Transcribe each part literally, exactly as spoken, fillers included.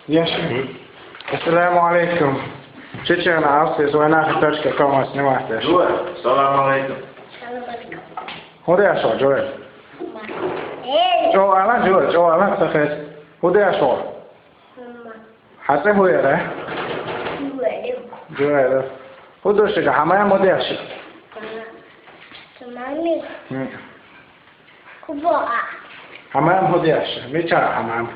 Яш. Ассаламу алейкум. Чечена Австрия, война точка ком снимать. Джоэл, салам алейкум. ХӀун деш хьо, Джоэл? Эй! ЧӀоагӀа ала, Джоэл, чӀоагӀа ала, ца хез. ХӀун деш хьо? Хьа цӀи хӀун яр? Джоэл. ХӀун ду шуга, хьа мама хӀун деш? Хьа мама? Хм. Хьа мама хӀун деш? Мича хьа мама?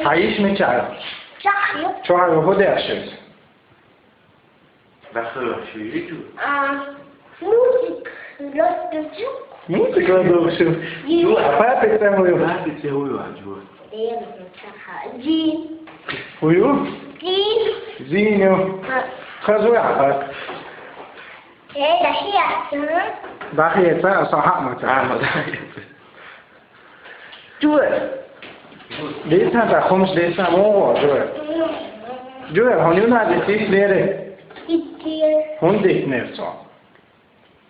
Хьа йиша мича я? Чу хьаю. Чу хьаю, хӀун деш я? Даха ши житу? А, музыка лоттучу. Музыка лоттучу. Ю. Ю, а папа цӀи хӀун ю? Папа цӀи хӀун ю, а, Джоэл? Ден, ца ха-, Зин. ХӀун ю? Зин. Зин ю. А. Хазу я папа. Э, дахи я, ца? Дахи я, ца, со хьа ма ца. А, ма дахи я. Джоэл. Дийцан, тӀаккха хӀумнаш дийцан, муха, Джоэл? Джоэл, хьуна юнан дитинера? ХӀунда дитинера цо?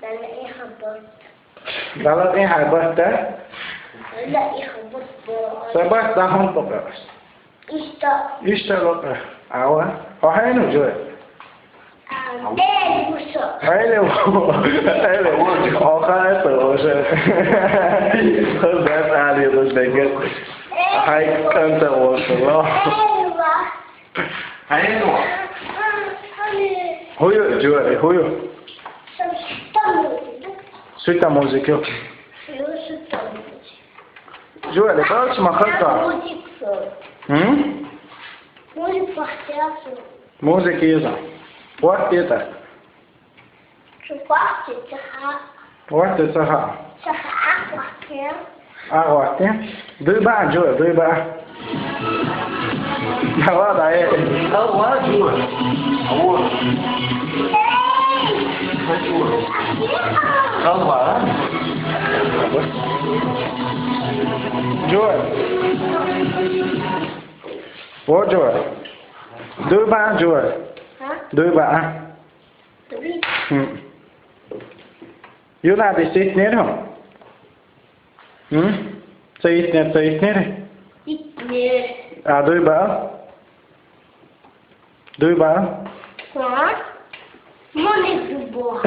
Дала ихабат. Дала ихабат, да? Дала ихабат. Са бат да хӀунда бакъахьа? Иштта. Иштта бакъахьа. Ава. Хьо хьенан ва, Джоэл? Ам, Эльбуса. Эльбу-, Эльбу-, Охайта уже. Хазбат Али уже дагер. Хай канта уже, но. Эльба. Хьенан ва? ХӀун ю, Джоэл, хӀун ю? Су-, сутта музыка. Сутта музыка. Ю, сутта музыка. Джоэл, балча ма хаза. Музыка. Хм? Музыка вахтя. Музыка еза. Вахтета. Чу вахте, ца ха. Вахте, ца ха. Ца ха, а вахте. А вахте. Дуй баа, Джоэл, дуй баа. Давай, да, э. Давай, Джоэл. Вот. Эй! Давай. Джоэл. Во, Джоэл. Дуй баа, Джоэл. А? Дуй баа. Дуй. Хм. Юнан дийшта йитинера хьо? Хм? Ца йитинера, ца йитинера? Йитинера. А, дуй баа. Дуй баа. Ха? Муни дуй баа.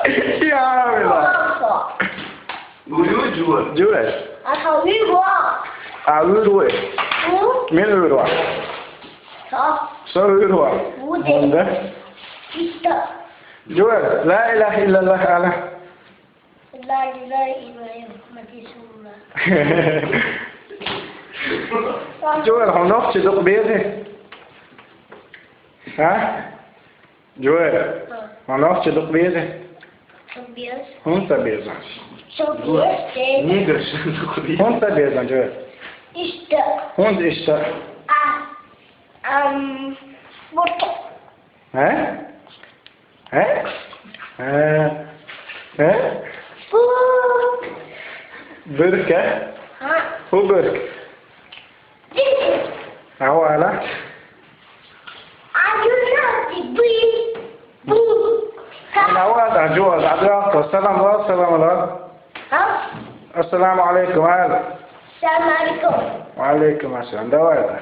Я, вела. Ха. Уйу, Джоэл. Джоэл. А хьо уйру ва? А уйру ва. Хм? Мила уйру ва? Со. Со уйру ва. Вуде. Вунда. Иштта. Джоэл, ла илаха иллаллах ала. Ла илаха иллаллах Мухаммад расулуллах. Джоэл, хьо нохчий дукха безий? А? Джоэл, хьо нохчий дукха безий? Ца беза. ХӀунда ца беза? Ца беза. Нигаш. ХӀунда ца беза, Джоэл? Иштта. ХӀунда иштта? А, ам, вот. А? А? А? А? Бу. Бурка? А? ХӀун бурка? Дин. Ава ала? Аюна ти бу. Бу. Ана ава да, Джоэл, да, да, салам ала. А? Ассаламу алейкум, ала. Салам алейкум. Ва алейкум ассалам. Давай, да.